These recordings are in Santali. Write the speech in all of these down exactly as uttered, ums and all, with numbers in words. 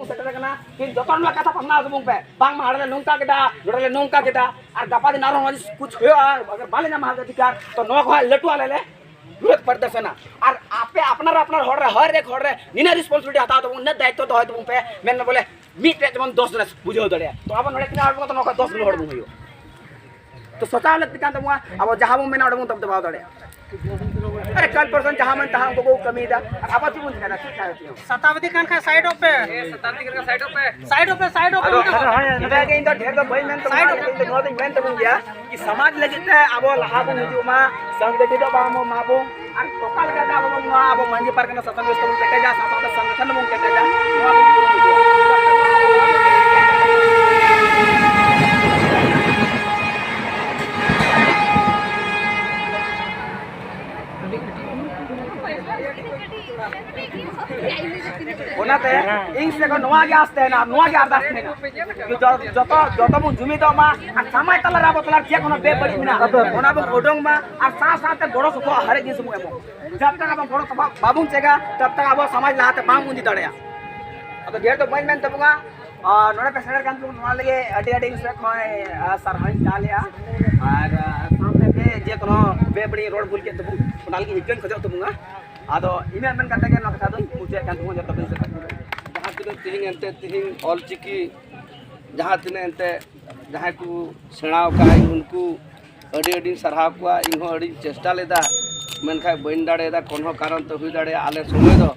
ᱥᱮᱴᱮᱨ ᱟᱠᱟᱱᱟ, ᱠᱤᱱᱛᱩ ᱡᱚᱛᱚ ᱱᱚᱣᱟ ᱠᱟᱛᱷᱟ ᱯᱟᱥᱱᱟᱣ ᱛᱟᱵᱚᱱ ᱯᱮ, ᱵᱟᱝᱢᱟ ᱦᱟᱸᱰᱮ ᱞᱮ ᱱᱚᱝᱠᱟ ᱠᱮᱫᱟ, ᱱᱚᱰᱮ ᱞᱮ ᱱᱚᱝᱠᱟ ᱠᱮᱫᱟ, ᱟᱨ ᱜᱟᱯᱟ ᱫᱤᱱ ᱟᱨᱦᱚᱸ ᱱᱚᱣᱟ ᱡᱤᱱᱤᱥ ᱠᱩᱪ ᱦᱩᱭᱩᱜᱼᱟ, ᱟᱜᱟᱨ ᱵᱟᱞᱮ ᱧᱟᱢᱟ ᱦᱟᱸᱜ ᱚᱫᱷᱤᱠᱟᱨ, ᱛᱚ ᱱᱚᱣᱟ ᱠᱚ ᱦᱟᱸᱜ ᱞᱟᱹᱴᱩ ᱟᱞᱮ ᱞᱮ ᱵᱤᱨᱳᱫᱷ ᱯᱨᱚᱫᱚᱨᱥᱚᱱᱟ᱾ ᱟᱨ ᱟᱯᱮ ᱟᱯᱱᱟᱨ ᱟᱯᱱᱟᱨ ᱦᱚᱲ ᱨᱮ, ᱦᱚᱲ ᱨᱮ, ᱦᱚᱲ ᱨᱮ ᱱᱤᱱᱟᱹᱜ ᱨᱮᱥᱯᱚᱱᱥᱤᱵᱤᱞᱤᱴᱤ ᱦᱟᱛᱟᱣ ᱛᱟᱵᱚᱱ, ᱱᱤᱱᱟᱹᱜ ᱫᱟᱭᱤᱛᱛᱚ ᱫᱚᱦᱚᱭ ᱛᱟᱵᱚᱱ ᱯᱮ, ᱢᱮᱱ ᱢᱮ ᱵᱚᱞᱮ ᱢᱤᱫᱴᱮᱡ ᱡᱮᱢᱚᱱ ᱫᱚᱥ ᱡᱚᱱᱮ ᱵᱩᱡᱷᱟᱹᱣ ᱫᱟᱲᱮᱭᱟᱜᱼᱟ, ᱛᱚ ᱟᱵᱚ ᱱᱚᱰᱮ ᱛᱤᱱᱟᱹᱜ ᱦᱚᱲ ᱵᱚᱱ, ᱱᱚᱝᱠᱟ ᱫᱚᱥ ᱜᱩᱞᱳ ᱦᱚᱲ ᱵᱚᱱ ᱦᱩᱭᱩᱜᱼᱟ᱾ ᱛᱚ ᱥᱚᱪᱟᱣ ᱞᱟᱹᱠᱛᱤ ᱠᱟᱱ ᱛᱟᱵᱚᱱᱟ, ᱟᱵᱚ ᱡᱟᱦᱟᱸ ᱵᱚᱱ ᱢᱮᱱᱟ ᱚᱸᱰᱮ ᱵᱚᱱ ᱫᱚᱵᱫᱚᱵᱟᱣ ᱫᱟᱲᱮᱭᱟᱜᱼᱟ᱾ ᱟᱨᱮ ᱠᱟᱞ ᱯᱟᱨᱥᱚᱱ ᱡᱟᱦᱟᱸ ᱢᱮᱱ ᱛᱟᱦᱟᱸ ᱩᱱᱠᱩ ᱠᱚ ᱠᱟᱹᱢᱤᱭᱮᱫᱟ, ᱟᱨ ᱟᱵᱚ ᱪᱮᱫ ᱵᱚᱱ ᱪᱤᱠᱟᱹᱭᱟ? ᱪᱮᱫ ᱪᱤᱠᱟᱹᱭᱟ? ᱥᱚᱛᱟᱵᱫᱤ ᱠᱟᱱ ᱠᱷᱟᱱ ᱥᱟᱭᱤᱰᱚᱜ ᱯᱮ᱾ ᱥᱟᱭᱤᱰᱚᱜ ᱯᱮ, ᱥᱟᱭᱤᱰᱚᱜ ᱯᱮ᱾ ᱟᱫᱚ ᱤᱱᱟᱹᱜᱮ ᱤᱧ ᱫᱚ ᱰᱷᱮᱨ ᱫᱚ ᱵᱟᱹᱧ ᱢᱮᱱ ᱛᱟᱵᱚᱱᱟ, ᱤᱧ ᱫᱚ ᱱᱚᱣᱟ ᱫᱚᱧ ᱢᱮᱱ ᱛᱟᱵᱚᱱ ᱜᱮᱭᱟ ᱠᱤ ᱥᱚᱢᱟᱡᱽ ᱞᱟᱹᱜᱤᱫ ᱛᱮ ᱟᱵᱚ ᱞᱟᱦᱟ ᱵᱚᱱ ᱦᱤᱡᱩᱜ ᱢᱟ, ᱥᱚᱝᱜᱚᱴᱷᱤᱛᱚ ᱵᱟᱝ ᱵᱚᱱ ᱢᱟ ᱵᱚᱱ, ᱟᱨ ᱚᱠᱟ ᱞᱮᱠᱟᱛᱮ ᱟᱵᱚ ᱵᱚᱱ ᱱᱚᱣᱟ ᱟᱵᱚ ᱢᱟᱹᱡᱷᱤ ᱯᱟᱨᱜᱟᱱᱟ ᱥᱟᱥᱚᱱ ᱵᱮᱵᱚᱥᱛᱷᱟ ᱵᱚᱱ ᱠᱮᱴᱮᱡᱟ, ᱥᱟᱶᱛᱮ ᱥᱚᱝᱜᱚᱴᱷᱚᱱ ᱵᱚᱱ ᱠᱮᱴᱮᱡᱟ, ᱱᱚᱣᱟ ᱵᱚᱱ ᱠᱩᱨᱩᱢᱩᱴᱩᱭᱟ᱾ ᱚᱱᱟᱛᱮ ᱤᱧ ᱥᱮᱫ ᱠᱷᱚᱱ ᱱᱚᱣᱟ ᱜᱮ ᱟᱥ ᱛᱟᱦᱮᱱᱟ, ᱱᱚᱣᱟ ᱜᱮ ᱟᱨᱫᱟᱥ ᱛᱟᱦᱮᱱᱟ, ᱡᱚ-, ᱡᱚᱛᱚ, ᱡᱚᱛᱚ ᱵᱚᱱ ᱡᱩᱢᱤᱫᱚᱜ ᱢᱟ ᱟᱨ ᱥᱚᱢᱟᱡᱽ ᱛᱟᱞᱟᱨᱮ ᱟᱵᱚ ᱛᱟᱞᱟᱨᱮ ᱪᱮᱫ ᱠᱷᱚᱱᱟᱜ ᱵᱮᱵᱟᱹᱲᱤᱡ ᱢᱮᱱᱟᱜᱼᱟ, ᱚᱱᱟ ᱵᱚᱱ ᱩᱰᱩᱝ ᱢᱟ ᱟᱨ ᱥᱟᱶ ᱥᱟᱶᱛᱮ ᱜᱚᱲᱚ ᱥᱚᱯᱚᱦᱚᱫ ᱦᱟᱨᱮᱡ ᱡᱤᱱᱤᱥ ᱵᱚᱱ ᱮᱢᱚᱜ᱾ ᱡᱟᱵ ᱛᱟᱠ ᱟᱵᱚ ᱜᱚᱲᱚ ᱥᱚᱯᱚᱦᱚᱫ ᱵᱟᱵᱚᱱ ᱪᱮᱠᱟ, ᱛᱟᱵ ᱛᱟᱠ ᱟᱵᱚ ᱥᱚᱢᱟᱡᱽ ᱞᱟᱦᱟᱛᱮ ᱵᱟᱝ ᱵᱚᱱ ᱤᱫᱤ ᱫᱟᱲᱮᱭᱟᱜᱼᱟ᱾ ᱟᱫᱚ ᱰᱷᱮᱨ ᱫᱚ ᱵᱟᱹᱧ ᱢᱮᱱ ᱛᱟᱵᱚᱱᱟ᱾ ᱟᱨ ᱱᱚᱰᱮ ᱯᱮ ᱥᱮᱴᱮᱨ ᱠᱟᱱ ᱛᱟᱵᱚᱱ, ᱱᱚᱣᱟ ᱞᱟᱹᱜᱤᱫ ᱟᱹᱰᱤ ᱟᱹᱰᱤ ᱤᱧ ᱥᱮᱫ ᱠᱷᱚᱱ, ᱟᱨ, ᱥᱟᱨᱦᱟᱣᱤᱧ ᱪᱟᱞᱮᱜᱼᱟ᱾ ᱟᱨ, ᱟᱨ, ᱥᱟᱶᱛᱮ ᱯᱮ ᱡᱮ ᱠᱳᱱᱳ ᱵᱮᱵᱟᱹᱲᱤᱡ ᱨᱚᱲ ᱵᱷᱩᱞ ᱠᱮᱫ ᱛᱟᱵᱚᱱ, ᱚᱱᱟ ᱞᱟᱹᱜᱤᱫ ᱦᱤᱡᱩᱜ ᱤᱧ ᱠᱷᱚᱡᱚᱜ ᱛᱟᱵᱚᱱᱟ᱾ ᱟᱫᱚ ᱤᱱᱟᱹᱜ ᱢᱮᱱ ᱠᱟᱛᱮ ᱜᱮ ᱱᱚᱣᱟ ᱠᱟᱛᱷᱟ ᱫᱚᱧ ᱢᱩᱪᱟᱹᱫ ᱠᱟᱱ ᱛᱟᱵᱚᱱᱟ᱾ ᱡᱚᱛᱚ ᱠᱚᱧ ᱥᱮᱴᱮᱨ ᱠᱟᱱᱟ᱾ ᱡᱟᱦᱟᱸ ᱛᱤᱱᱟᱹᱜ ᱛᱮᱦᱮᱧ ᱮᱱᱛᱮ, ᱛᱮᱦᱮᱧ ᱚᱞ ᱪᱤᱠᱤ ᱡᱟᱦᱟᱸ ᱛᱤᱱᱟᱹᱜ ᱮᱱᱛᱮ ᱡᱟᱦᱟᱸᱭ ᱠᱚ ᱥᱮᱬᱟ ᱟᱠᱟᱫᱼᱟ, ᱩᱱᱠᱩ ᱟᱹᱰᱤ ᱟᱹᱰᱤᱧ ᱥᱟᱨᱦᱟᱣ ᱠᱚᱣᱟ᱾ ᱤᱧ ᱦᱚᱸ ᱟᱹᱰᱤᱧ ᱪᱮᱥᱴᱟ ᱞᱮᱫᱟ, ᱢᱮᱱᱠᱷᱟᱱ ᱵᱟᱹᱧ ᱫᱟᱲᱮᱭᱟᱫᱟ᱾ ᱠᱳᱱᱳ ᱠᱟᱨᱚᱱ ᱛᱮ ᱦᱩᱭ ᱫᱟᱲᱮᱭᱟᱜᱼᱟ, ᱟᱞᱮ ᱥᱚᱢᱚᱭ ᱫᱚ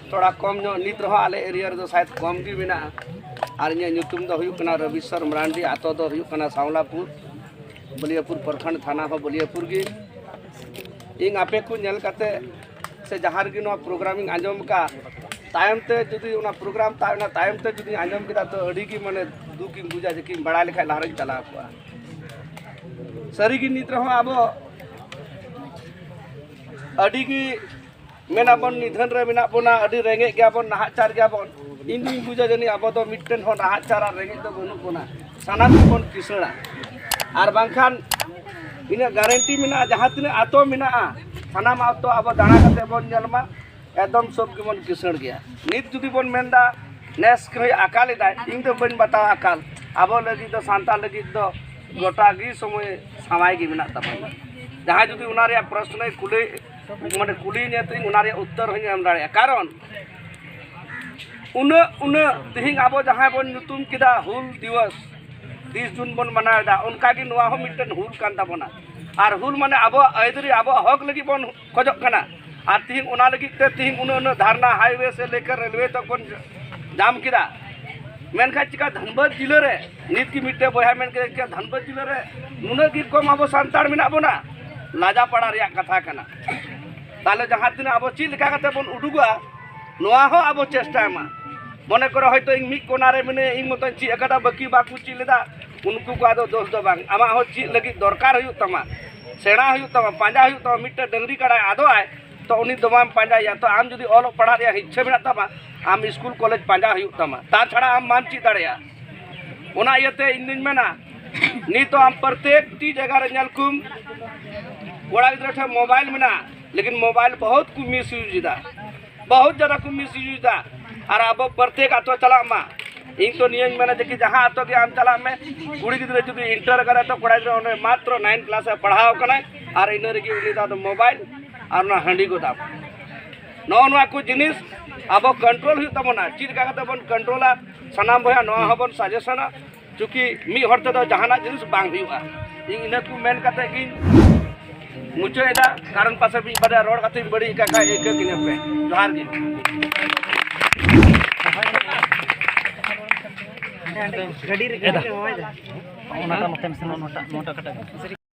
ᱛᱷᱚᱲᱟ ᱠᱚᱢ ᱧᱚᱜ, ᱱᱤᱛ ᱨᱮᱦᱚᱸ ᱟᱞᱮ ᱮᱨᱤᱭᱟ ᱨᱮᱫᱚ ᱥᱟᱭᱮᱫ ᱠᱚᱢ ᱜᱮ ᱢᱮᱱᱟᱜᱼᱟ᱾ ᱟᱨ ᱤᱧᱟᱹᱜ ᱧᱩᱛᱩᱢ ᱫᱚ ᱦᱩᱭᱩᱜ ᱠᱟᱱᱟ ᱨᱚᱵᱤᱥᱥᱚᱨ ᱢᱟᱨᱟᱱᱰᱤ, ᱟᱛᱳ ᱫᱚ ᱦᱩᱭᱩᱜ ᱠᱟᱱᱟ ᱥᱟᱣᱞᱟᱯᱩᱨ, ᱵᱟᱹᱞᱤᱭᱟᱹᱯᱩᱨ ᱯᱨᱚᱠᱷᱚᱸᱰ, ᱛᱷᱟᱱᱟ ᱦᱚᱸ ᱵᱟᱹᱞᱤᱭᱟᱹᱯᱩᱨ ᱜᱮ᱾ ᱤᱧ ᱟᱯᱮ ᱠᱚ ᱧᱮᱞ ᱠᱟᱛᱮ ᱥᱮ ᱡᱟᱦᱟᱸ ᱨᱮᱜᱮ ᱱᱚᱣᱟ ᱯᱨᱳᱜᱨᱟᱢ ᱤᱧ ᱟᱸᱡᱚᱢ ᱟᱠᱟᱫ, ᱛᱟᱭᱚᱢ ᱛᱮ ᱡᱩᱫᱤ ᱚᱱᱟ ᱯᱨᱳᱜᱨᱟᱢ ᱛᱟ-, ᱚᱱᱟ ᱛᱟᱭᱚᱢ ᱛᱮ ᱡᱩᱫᱤᱧ ᱟᱸᱡᱚᱢ ᱠᱮᱫᱟ, ᱛᱚ ᱟᱹᱰᱤ ᱜᱮ ᱢᱟᱱᱮ ᱫᱩᱠ ᱤᱧ ᱵᱩᱡᱟ, ᱡᱮ ᱠᱤᱧ ᱵᱟᱲᱟᱭ ᱞᱮᱠᱷᱟᱡ ᱞᱟᱦᱟ ᱨᱮᱧ ᱪᱟᱞᱟᱣ ᱠᱚᱜᱼᱟ᱾ ᱥᱟᱹᱨᱤ ᱜᱮ ᱱᱤᱛ ᱨᱮᱦᱚᱸ ᱟᱵᱚ ᱟᱹᱰᱤ ᱜᱮ ᱢᱮᱱᱟᱵᱚᱱ ᱱᱤᱫᱷᱟᱹᱱ ᱨᱮ ᱢᱮᱱᱟᱜ ᱵᱚᱱᱟ, ᱟᱹᱰᱤ ᱨᱮᱸᱜᱮᱡ ᱜᱮᱭᱟᱵᱚᱱ, ᱱᱟᱦᱟᱪᱟᱨ ᱜᱮᱭᱟᱵᱚᱱ᱾ ᱤᱧ ᱫᱩᱧ ᱵᱩᱡᱟ ᱡᱟᱹᱱᱤᱡ ᱟᱵᱚ ᱫᱚ ᱢᱤᱫᱴᱮᱱ ᱦᱚᱸ ᱱᱟᱦᱟᱪᱟᱨ ᱟᱨ ᱨᱮᱸᱜᱮᱡ ᱫᱚ ᱵᱟᱹᱱᱩᱜ ᱵᱚᱱᱟ, ᱥᱟᱱᱟᱢ ᱜᱮᱵᱚᱱ ᱠᱤᱥᱟᱹᱬᱟ᱾ ᱟᱨ ᱵᱟᱝᱠᱷᱟᱱ ᱤᱧᱟᱹᱜ ᱜᱟᱨᱮᱱᱴᱤ ᱢᱮᱱᱟᱜᱼᱟ, ᱡᱟᱦᱟᱸ ᱛᱤᱱᱟᱹᱜ ᱟᱛᱳ ᱢᱮᱱᱟᱜᱼᱟ, ᱥᱟᱱᱟᱢ ᱟᱛᱳ ᱟᱵᱚ ᱫᱟᱬᱟ ᱠᱟᱛᱮ ᱵᱚᱱ ᱧᱮᱞ ᱢᱟ, ᱮᱠᱫᱚᱢ ᱥᱚᱵ ᱜᱮᱵᱚᱱ ᱠᱤᱥᱟᱹᱬ ᱜᱮᱭᱟ᱾ ᱱᱤᱛ ᱡᱩᱫᱤ ᱵᱚᱱ ᱢᱮᱱᱫᱟ ᱱᱮᱥ ᱠᱟᱹᱡ ᱟᱠᱟᱞ ᱮᱫᱟᱭ, ᱤᱧ ᱫᱚ ᱵᱟᱹᱧ ᱵᱟᱛᱟᱣᱟ ᱟᱠᱟᱞ᱾ ᱟᱵᱚ ᱞᱟᱹᱜᱤᱫ ᱫᱚ, ᱥᱟᱱᱛᱟᱲ ᱞᱟᱹᱜᱤᱫ ᱫᱚ ᱜᱚᱴᱟ ᱜᱮ ᱥᱚᱢᱚᱭ ᱥᱟᱢᱟᱭ ᱜᱮ ᱢᱮᱱᱟᱜ ᱛᱟᱵᱚᱱᱟ᱾ ᱡᱟᱦᱟᱸᱭ ᱡᱩᱫᱤ ᱚᱱᱟ ᱨᱮᱭᱟᱜ ᱯᱨᱚᱥᱱᱚᱭ ᱠᱩᱞᱤ, ᱢᱟᱱᱮ ᱠᱩᱞᱤᱧᱟ ᱛᱚ, ᱤᱧ ᱚᱱᱟ ᱨᱮᱭᱟᱜ ᱩᱛᱛᱚᱨ ᱦᱚᱸᱧ ᱮᱢ ᱫᱟᱲᱮᱭᱟᱜᱼᱟ᱾ ᱠᱟᱨᱚᱱ ᱩᱱᱟᱹᱜ, ᱩᱱᱟᱹᱜ ᱛᱮᱦᱮᱧ ᱟᱵᱚ ᱡᱟᱦᱟᱸᱭ ᱵᱚᱱ ᱧᱩᱛᱩᱢ ᱠᱮᱫᱟ ᱦᱩᱞ ᱫᱤᱵᱚᱥ, ᱛᱤᱥ ᱡᱩᱱ ᱵᱚᱱ ᱢᱟᱱᱟᱣ ᱮᱫᱟ, ᱚᱱᱠᱟ ᱜᱮ ᱱᱚᱣᱟ ᱦᱚᱸ ᱢᱤᱫᱴᱮᱱ ᱦᱩᱞ ᱠᱟᱱ ᱛᱟᱵᱚᱱᱟ᱾ ᱟᱨ ᱦᱩᱞ ᱢᱟᱱᱮ ᱟᱵᱚᱣᱟᱜ ᱟᱹᱭᱫᱟᱹᱨᱤ, ᱟᱵᱚᱣᱟᱜ ᱦᱚᱠ ᱞᱟᱹᱜᱤᱫ ᱵᱚᱱ ᱠᱷᱚᱡᱚᱜ ᱠᱟᱱᱟ᱾ ᱟᱨ ᱛᱤᱦᱤᱧ ᱚᱱᱟ ᱞᱟᱹᱜᱤᱫ ᱛᱮ ᱛᱤᱦᱤᱧ ᱩᱱᱟᱹᱜ, ᱩᱱᱟᱹᱜ ᱫᱷᱟᱨᱱᱟ, ᱦᱟᱭᱣᱮ ᱥᱮ ᱞᱮᱠᱟᱨ ᱨᱮᱞᱣᱮ ᱛᱚᱠ ᱵᱚᱱ ᱡᱟᱢ ᱠᱮᱫᱟ᱾ ᱢᱮᱱᱠᱷᱟᱱ ᱪᱤᱠᱟ ᱫᱷᱟᱱᱵᱟᱫᱽ ᱡᱤᱞᱟᱹ ᱨᱮ ᱱᱤᱛ ᱜᱮ ᱢᱤᱫᱴᱮᱱ ᱵᱚᱭᱦᱟ ᱢᱮᱱ ᱠᱮᱫᱟ, ᱪᱤᱠᱟ ᱫᱷᱟᱱᱵᱟᱫᱽ ᱡᱤᱞᱟᱹ ᱨᱮ ᱱᱩᱱᱟᱹᱜ ᱜᱮ ᱠᱚᱢ ᱟᱵᱚ ᱥᱟᱱᱛᱟᱲ ᱢᱮᱱᱟᱜ ᱵᱚᱱᱟ? ᱞᱟᱡᱟ ᱯᱟᱲᱟ ᱨᱮᱭᱟᱜ ᱠᱟᱛᱷᱟ ᱠᱟᱱᱟ᱾ ᱛᱟᱦᱞᱮ ᱡᱟᱦᱟᱸ ᱛᱤᱱᱟᱹᱜ ᱟᱵᱚ ᱪᱮᱫ ᱞᱮᱠᱟ ᱠᱟᱛᱮ ᱵᱚᱱ ᱩᱰᱩᱠᱚᱜᱼᱟ, ᱱᱚᱣᱟ ᱦᱚᱸ ᱟᱵᱚ ᱪᱮᱥᱴᱟᱭ ᱢᱟ᱾ ᱢᱚᱱᱮ ᱠᱚᱨᱚ ᱦᱚᱭᱛᱳ ᱤᱧ ᱢᱤᱫ ᱠᱚᱱᱟ ᱨᱮ ᱢᱤᱱᱟᱹᱧᱟ, ᱤᱧ ᱢᱚᱛᱚᱧ ᱪᱮᱫ ᱟᱠᱟᱫᱟ, ᱵᱟᱹᱠᱤ ᱵᱟᱠᱚ ᱪᱮᱫ ᱞᱮᱫᱟ, ᱩᱱᱠᱩ ᱠᱚᱣᱟᱜ ᱫᱚ ᱫᱳᱥ ᱫᱚ ᱵᱟᱝ᱾ ᱟᱢᱟᱜ ᱦᱚᱸ ᱪᱮᱫ ᱞᱟᱹᱜᱤᱫ ᱫᱚᱨᱠᱟᱨ ᱦᱩᱭᱩᱜ ᱛᱟᱢᱟ, ᱥᱮᱬᱟ ᱦᱩᱭᱩᱜ ᱛᱟᱢᱟ, ᱯᱟᱸᱡᱟ ᱦᱩᱭᱩᱜ ᱛᱟᱢᱟ᱾ ᱢᱤᱫᱴᱮᱱ ᱰᱟᱹᱝᱨᱤ ᱠᱟᱰᱟᱭ ᱟᱫᱚᱜᱼᱟᱭ, ᱛᱚ ᱩᱱᱤ ᱫᱚ ᱵᱟᱢ ᱯᱟᱸᱡᱟᱭᱮᱭᱟ᱾ ᱛᱚ ᱟᱢ ᱡᱩᱫᱤ ᱚᱞᱚᱜ ᱯᱟᱲᱦᱟᱜ ᱨᱮᱭᱟᱜ ᱤᱪᱪᱷᱟᱹ ᱢᱮᱱᱟᱜ ᱛᱟᱢᱟ, ᱟᱢ ᱥᱠᱩᱞ ᱠᱚᱞᱮᱡᱽ ᱯᱟᱸᱡᱟ ᱦᱩᱭᱩᱜ ᱛᱟᱢᱟ, ᱛᱟ ᱪᱷᱟᱲᱟ ᱟᱢ ᱵᱟᱢ ᱪᱮᱫ ᱫᱟᱲᱮᱭᱟᱜᱼᱟ᱾ ᱚᱱᱟ ᱤᱭᱟᱹᱛᱮ ᱤᱧ ᱫᱩᱧ ᱢᱮᱱᱟ, ᱱᱤᱛᱚᱜ ᱟᱢ ᱯᱨᱚᱛᱮᱠᱴᱤ ᱡᱟᱭᱜᱟ ᱨᱮ ᱧᱮᱞ ᱠᱚᱢ, ᱠᱚᱲᱟ ᱜᱤᱫᱽᱨᱟᱹ ᱴᱷᱮᱱ ᱢᱳᱵᱟᱭᱤᱞ ᱢᱮᱱᱟᱜᱼᱟ, ᱞᱮᱠᱤᱱ ᱢᱳᱵᱟᱭᱤᱞ ᱵᱚᱦᱩᱛ ᱠᱚ ᱢᱤᱥ ᱤᱭᱩᱡᱽ ᱮᱫᱟ, ᱵᱚᱦᱩᱛ ᱡᱟᱫᱟ ᱠᱚ ᱢᱤᱥ ᱤᱭᱩᱡᱽ ᱮᱫᱟ᱾ ᱟᱨ ᱟᱵᱚ ᱯᱨᱚᱛᱮᱠ ᱟᱛᱳ ᱪᱟᱞᱟᱜ ᱢᱟ᱾ ᱤᱧ ᱛᱚ ᱱᱤᱭᱟᱹᱧ ᱢᱮᱱᱟ ᱡᱮ ᱠᱤ ᱡᱟᱦᱟᱸ ᱟᱛᱳ ᱜᱮ ᱟᱢ ᱪᱟᱞᱟᱜ ᱢᱮ, ᱠᱩᱲᱤ ᱜᱤᱫᱽᱨᱟᱹ ᱡᱩᱫᱤ ᱤᱱᱴᱟᱨ ᱠᱟᱫᱟᱭ ᱛᱚ ᱠᱚᱲᱟ ᱜᱤᱫᱽᱨᱟᱹ ᱚᱸᱰᱮ ᱢᱟᱛᱨᱚ ᱱᱟᱭᱤᱱ ᱠᱞᱟᱥ ᱮ ᱯᱟᱲᱦᱟᱣ ᱠᱟᱱᱟᱭ, ᱟᱨ ᱤᱱᱟᱹ ᱨᱮᱜᱮ ᱩᱱᱤ ᱫᱚ ᱟᱫᱚ ᱢᱳᱵᱟᱭᱤᱞ ᱟᱨ ᱚᱱᱟ ᱦᱟᱺᱰᱤ ᱜᱚᱫᱟᱢ᱾ ᱱᱚᱜᱼᱚ ᱱᱚᱣᱟ ᱠᱚ ᱡᱤᱱᱤᱥ ᱟᱵᱚ ᱠᱚᱱᱴᱨᱳᱞ ᱦᱩᱭᱩᱜ ᱛᱟᱵᱚᱱᱟ᱾ ᱪᱮᱫ ᱞᱮᱠᱟ ᱠᱟᱛᱮ ᱵᱚᱱ ᱠᱚᱱᱴᱨᱳᱞᱟ, ᱥᱟᱱᱟᱢ ᱵᱚᱭᱦᱟ ᱱᱚᱣᱟ ᱦᱚᱸᱵᱚᱱ ᱥᱟᱡᱮᱥᱚᱱᱟ, ᱪᱩᱸᱠᱤ ᱢᱤᱫ ᱦᱚᱲ ᱛᱮᱫᱚ ᱡᱟᱦᱟᱱᱟᱜ ᱡᱤᱱᱤᱥ ᱵᱟᱝ ᱦᱩᱭᱩᱜᱼᱟ᱾ ᱤᱧ ᱤᱱᱟᱹ ᱠᱚ ᱢᱮᱱ ᱠᱟᱛᱮ ᱜᱤᱧ ᱢᱩᱪᱟᱹᱫ ᱮᱫᱟ, ᱠᱟᱨᱚᱱ ᱯᱟᱥᱮ ᱢᱤᱫ ᱵᱟᱨᱭᱟ ᱨᱚᱲ ᱠᱟᱛᱮᱧ ᱵᱟᱹᱲᱤᱡ ᱟᱠᱟᱫ ᱠᱷᱟᱡ ᱟᱹᱭᱠᱟᱹᱣ ᱠᱤᱧᱟ ᱯᱮ᱾ ᱡᱚᱦᱟᱨ ᱜᱮ᱾ ᱜᱟᱹᱰᱤ ᱨᱮ, ᱜᱟᱹᱰᱤ ᱨᱮ ᱦᱚᱦᱚᱭ ᱫᱟ᱾ ᱚᱱᱟᱴᱟᱜ ᱱᱚᱛᱮ ᱢᱮᱥᱮ, ᱱᱚᱣᱟᱴᱟᱜ, ᱱᱚᱣᱟᱴᱟᱜ ᱠᱟᱴᱟᱜ ᱢᱮ᱾